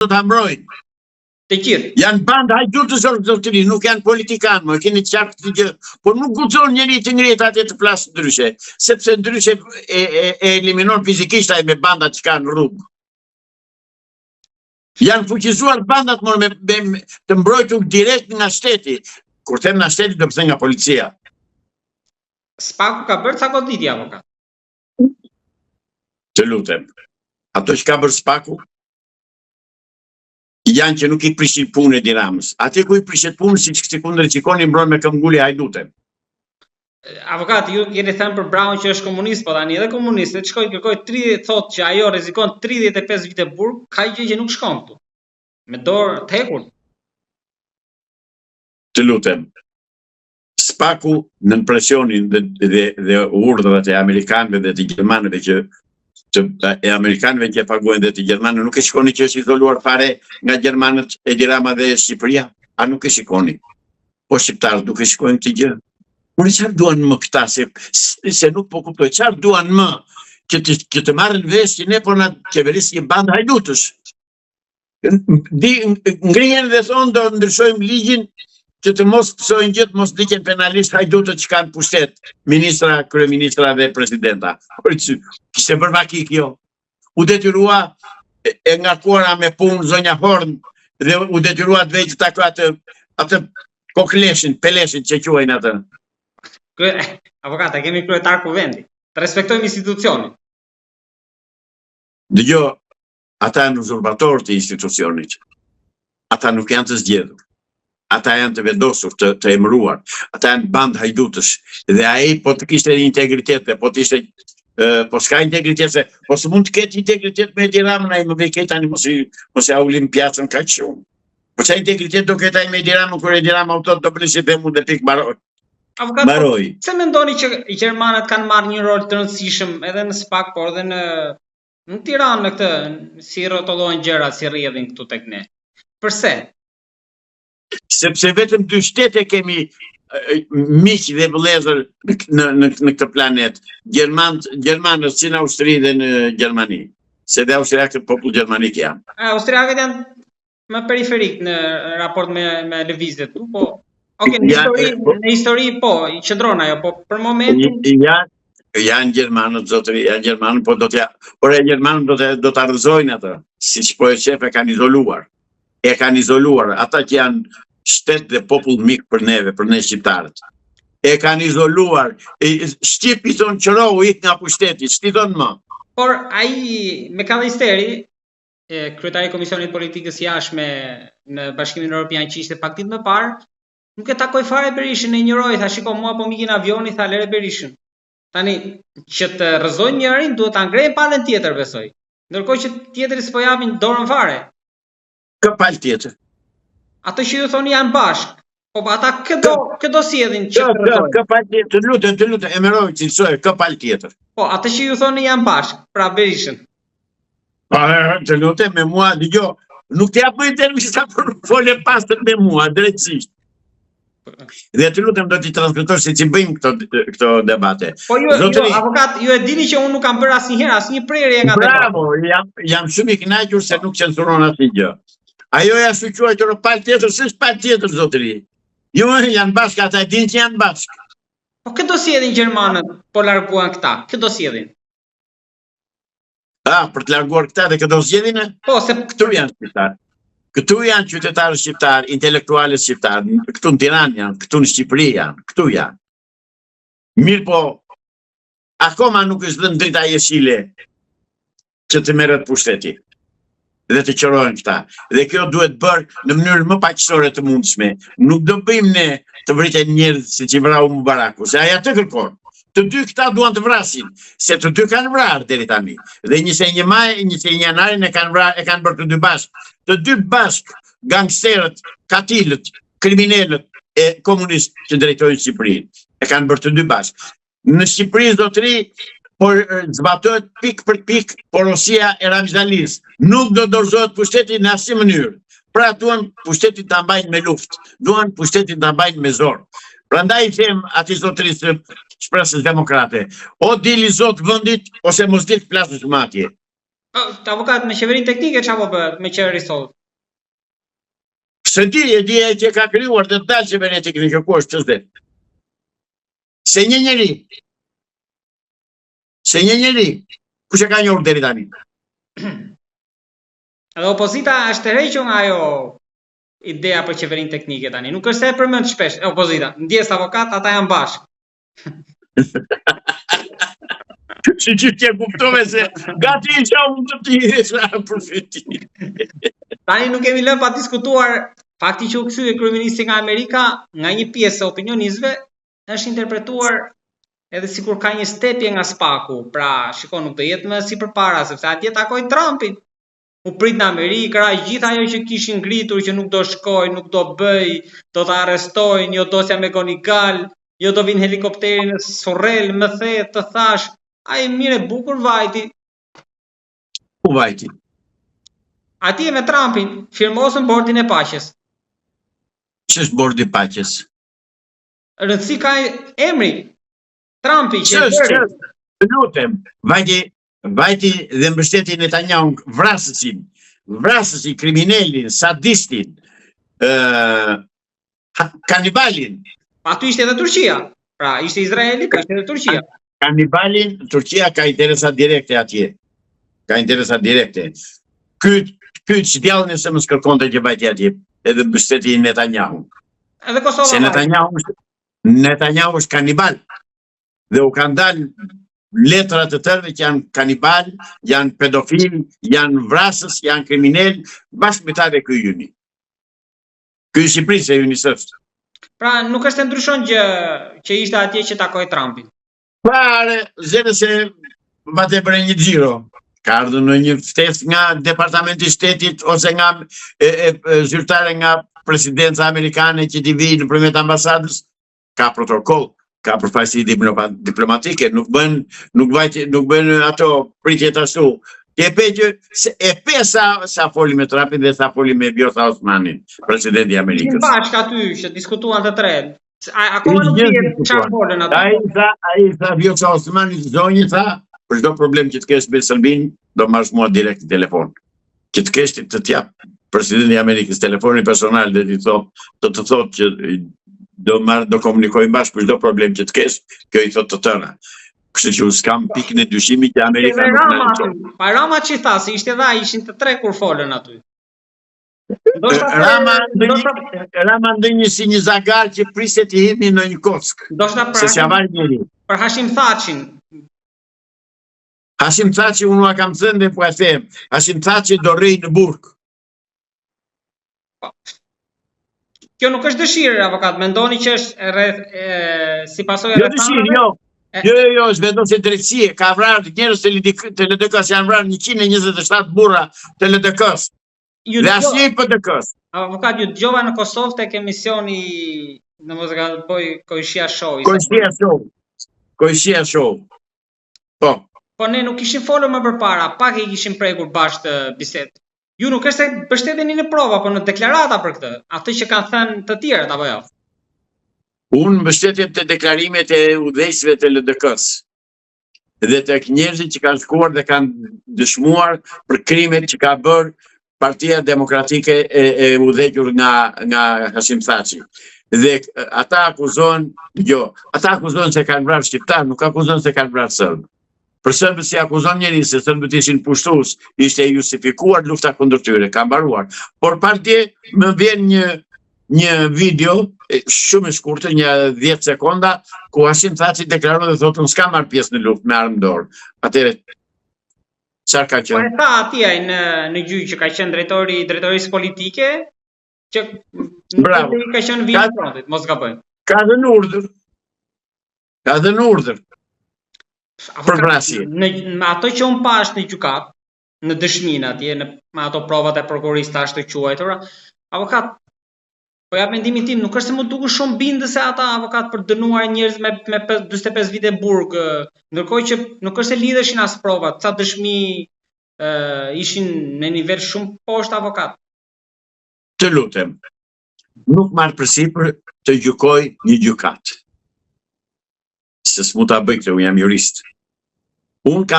do ta mbrojnë. Të gjithë. Janë bandë hajdutësh zotëri, nuk janë politikanë, më keni të qartë këtë gjë, por nuk guxon njeri të ngrihet atje të flasë ndryshe, sepse ndryshe e, e, e eliminon fizikisht ai me bandat që ka në rrugë. Janë fuqizuar bandat mor me, me, me të mbrojtur direkt nga shteti. Kur them nga shteti, do të them nga policia. Spaku ka bërë ca goditje avokat. Të lutem. Ato që ka bërë Spaku janë që nuk i prishin punë Edi Ramës. Atje ku i prishet punë, siç sikundër shikoni mbron me këmbgulje hajdutët. Avokat, ju keni thënë për Brown që është komunist, po tani edhe komunist, të shkojë kërkojë 30 thotë që ajo rrezikon 35 vite burg, ka gjë që nuk shkon këtu. Me dorë të hekurt. Të lutem. Spaku nën presionin dhe dhe dhe urdhrat e amerikanëve dhe të gjermanëve që të e amerikanëve që e paguajnë dhe të gjermanëve nuk e shikoni që është izoluar fare nga gjermanët Edi Rama dhe Shqipëria, a nuk e shikoni? Po shqiptarët nuk e shikojnë këtë gjë. Por çfarë duan më këta se se nuk po kuptoj çfarë duan më që të që të marrin vesh që ne po na qeveris një bandë hajdutësh. Di ngrihen dhe thonë do ndryshojmë ligjin që të mos pësojnë gjë, të mos ndiqen penalisht hajdutët që kanë pushtet, ministra, kryeministra dhe presidenta. Por që kishte bërë vaki kjo. U detyrua e, e ngarkuara me punë zonja Horn dhe u detyrua të vejë të takojë atë atë kokleshin, peleshin që quajnë atë. Krye, avokat, e kemi kryetar kuvendi. Të respektojmë institucionin. Dëgjo, Ata janë uzurpatorë të institucionit. Ata nuk janë të zgjedhur. Ata janë të vendosur, të, të emëruar. Ata janë bandë hajdutësh. Dhe ai po të kishte integritet dhe po të ishte po s'ka integritet se po s'mund të ketë integritet me Edi Ramën ai më vjen keq tani mos i mos ia ulim pjacën kaq shumë. Po ça integritet do ketë ai me Edi Ramën kur Edi Rama u thotë do bëni si them unë dhe pikë mbaroi. Avokat, po, mbaroi. Pse mendoni që gjermanët kanë marrë një rol të rëndësishëm edhe në SPAK, por edhe në Në Tiranë në këtë si rrotullohen gjërat, si rrjedhin këtu tek ne. Përse? Sepse vetëm dy shtete kemi miq dhe vëllezër në në në, në këtë planet. Gjerman, gjermanët si në Austri dhe në Gjermani. Se dhe austriakët popull gjermanik janë. Austriakët janë më periferik në raport me me lëvizjet këtu, po Ok, në histori, po, në histori po, qëndron ajo, po për momentin janë janë gjermanët zotëri, janë gjermanët, po do t'ja, por e gjermanët do të do ta rrëzojnë atë, siç po e shef e kanë izoluar. E kanë izoluar ata që janë shtet dhe popull mik për neve, për ne shqiptarët. E kanë izoluar. E, shqip i thonë qërohu ik nga pushteti, s't'i thonë më. Por ai McAllisteri kryetari i Komisionit të Politikës së Jashtme në Bashkimin Evropian që ishte pak ditë më parë, nuk e takoi fare Berishën, e injoroi, tha shiko mua po m'ikin avioni, tha lëre Berishën. Tani që të rrëzojnë njërin, duhet ta ngrejnë palën tjetër, besoj. Ndërkohë që tjetrit s'po japin dorën fare. Kë palë tjetër? Ato që ju thoni janë bashkë. Po po ata kë do kë do sjellin që të rrëzojnë? Kë palë tjetër? Të lutem, të lutem, emëroje, cilësoje kë palë tjetër. Po atë që ju thoni janë bashkë, pra Berishën. Po të lutem me mua, dëgjo, nuk të jap më intervista por fole pastër me mua drejtësisht. Dhe të lutem do t'i transmetosh se si bëjmë këto këto debate. Po ju, Zotëri, ju avokat, ju e dini që unë nuk kam bërë asnjëherë asnjë prerje nga debati. Bravo, jam jam shumë i kënaqur se nuk censuron asnjë gjë. Ajo e ashtuquajtur palë tjetër, s'është palë tjetër zotëri. Jo, janë bashkë, ata e dinë që janë bashkë. Po kë do sjellin gjermanët, po larguan këta? Kë do sjellin? A, për të larguar këta dhe kë do zgjedhin? Po, se këtu janë shqiptarë. Këtu janë qytetarë shqiptarë, intelektualë shqiptarë, këtu në Tiranë janë, këtu në Shqipëri janë, këtu janë. Mirëpo, akoma nuk është dhënë drita jeshile që të merret pushteti dhe të qërohen këta. Dhe kjo duhet bërë në mënyrën më paqësore të mundshme. Nuk do bëjmë ne të vriten njerëz siç i vrau Mubaraku, se ai atë kërkon. Të dy këta duan të vrasin, se të dy kanë vrarë deri tani. Dhe 21 maj, 21 janarin e kanë vrarë, e kanë bërë të dy bashkë. Të dy bashkë, gangsterët, katilët, kriminelët e komunistë që drejtojnë Shqipërinë. E kanë bërë të dy bashkë. Në Shqipëri zotëri, po zbatohet pikë për pikë porosia e Ramiz Alisë. Nuk do dorëzohet pushteti në asnjë mënyrë. Pra duan pushtetin ta mbajnë me luftë, duan pushtetin ta mbajnë me zor. Prandaj i them atij zotërisë së Shpresës Demokrate, o dili zot vendit ose mos dil të flasësh më atje. Po, avokat me qeverinë teknike çfarë po bëhet me qeveri sot? S'e di, e di ai që ka krijuar dhe të dalë qeveria teknike, ku është ç'është? S'e njeh njeri. S'e njeh njeri. Kush e ka njohur deri tani? Edhe opozita është tërhequr nga ajo ideja për qeverinë teknike tani. Nuk është se e përmend shpesh opozita. Ndjesë avokat, ata janë bashkë. Si që që kuptove se gati isha unë të ti isha për fyti. Tani nuk kemi lënë pa diskutuar fakti që u kthye kryeministri nga Amerika nga një pjesë e opinionistëve është interpretuar edhe sikur ka një stepje nga Spaku. Pra, shiko, nuk do jetë më si përpara sepse atje takoi Trumpin. U prit në Amerikë, ra gjithë ajo që kishin ngritur që nuk do shkoj, nuk do bëj, do ta arrestojnë, jo dosja McGonigal, jo do vinë helikopteri në Surrel, më the, të thash, ai mirë e bukur vajti. Ku vajti? Atje me Trumpin, firmosën bordin e paqes. Ç'është bordi i paqes? Rëndësi ka emri. Trumpi që e bëri. Të lutem, vajti vajti dhe mbështeti Netanyahu vrasësin, vrasësin, kriminelin, sadistin, ë kanibalin. Aty ishte edhe Turqia. Pra, ishte Izraeli, po ishte edhe Turqia. Kanibalin, Turqia ka interesa direkte atje. Ka interesa direkte. Ky ky që djallin e se mos kërkonte që vajti atje, edhe mbështeti Netanyahu. Edhe Kosova. Se Netanyahu është Netanyahu është kanibal. Dhe u kanë dalë letra të tërëve që janë kanibal, janë pedofil, janë vrasës, janë kriminel, bashkë me ta dhe ky yni. Ky i Shqipërisë se yni s'është. Pra nuk është se ndryshon gjë që ishte atje që takoi Trumpin. Fare, zëre se vajti bëri një xhiro. Ka ardhur në një ftesë nga Departamenti i Shtetit ose nga e, e, e, zyrtare nga presidenca amerikane që t'i vijë nëpërmjet ambasadës, ka protokoll, ka përfaqësi diplomatike, nuk bën nuk vajti, nuk bën ato pritjet ashtu. Ti e pe që se, e pe sa sa foli me Trumpin dhe sa foli me Vjosa Osmanin, presidenti i Amerikës. Ishin bashkë aty që diskutuan të tre. A akoma nuk dihet çfarë folën aty. Ai tha, ai tha Vjosa Osmani zonjë tha, për çdo problem që të kesh me Serbinë, do marrësh mua direkt në telefon. Që të kesh të të jap presidenti i Amerikës telefonin personal dhe t'i thotë, do të thotë që do marr do komunikojmë bashkë për çdo problem që të kesh, kjo i thotë të tëra. Kështu që unë s'kam pikën e dyshimit që Amerika nuk na lëshon. Pa Rama ç'i tha, se ishte dha, ishin të tre kur folën aty. Ndoshta Rama ndoshta Rama ndonjë si një zagar që priste të hidhni në një kockë. Ndoshta për Se s'ia vari njeri. Për Hashim Thaçin. Hashim Thaçi unë ua kam thënë dhe po e them. Hashim Thaçi do rrijë në burg. Po. Kjo nuk është dëshirë, avokat, mendoni që është rreth e, si pasojë jo dëshirë, jo. Jo, jo, jo, është vendosje drejtësie, ka vrarë njerëz të LDK, të LDK-s, janë vrarë 127 burra të LDK-s. Ju dhe asnjë i PDK-s. Avokat, ju dëgjova në Kosovë tek emisioni, në mos gaboj Kojshia Show. Kojshia Show. Kojshia Show. Po. Po ne nuk kishim folur më përpara, pak e kishim prekur bashkë bisedë. Ju nuk është se mbështeteni në prova, po në deklarata për këtë, atë që kanë thënë të tjerët apo jo? Unë mbështetem te deklarimet e udhëheqësve të LDK-së dhe tek njerëzit që kanë shkuar dhe kanë dëshmuar për krimet që ka bërë Partia Demokratike e, e udhëhequr nga nga Hashim Thaçi. Dhe ata akuzohen, jo, ata akuzohen se kanë vrarë shqiptarë, nuk akuzohen se kanë vrarë serbë. Për serbët s'i akuzon njeri se serbët ishin pushtues, ishte e justifikuar lufta kundër tyre, ka mbaruar. Por pardje më vjen një një video shumë e shkurtër, një 10 sekonda, ku Hashim Thaçi deklaron dhe thotë unë s'kam marrë pjesë në luftë me armë në dorë. Atëherë çfarë ka qenë? Po e tha atje ai në në gjyq që ka qenë drejtori i drejtorisë politike që Bravo. ka qenë vijë e frontit, mos gaboj. Ka dhënë urdhër. Ka dhënë urdhër. Për vrasje. Në me ato që unë pashë në gjykatë, në dëshminë atje, në me ato provat e prokurorisë të ashtuquajtura, avokat Po jap mendimin tim, nuk është se m'u dukën shumë bindëse ata avokat për të dënuar njerëz me me 45 vite burg, ndërkohë që nuk është se lidheshin as provat, ca dëshmi ë ishin në nivel shumë poshtë avokat. Të lutem. Nuk marr përsipër të gjykoj një gjykatë. Se s'mund ta bëj këtë, unë jam jurist. Unë kam.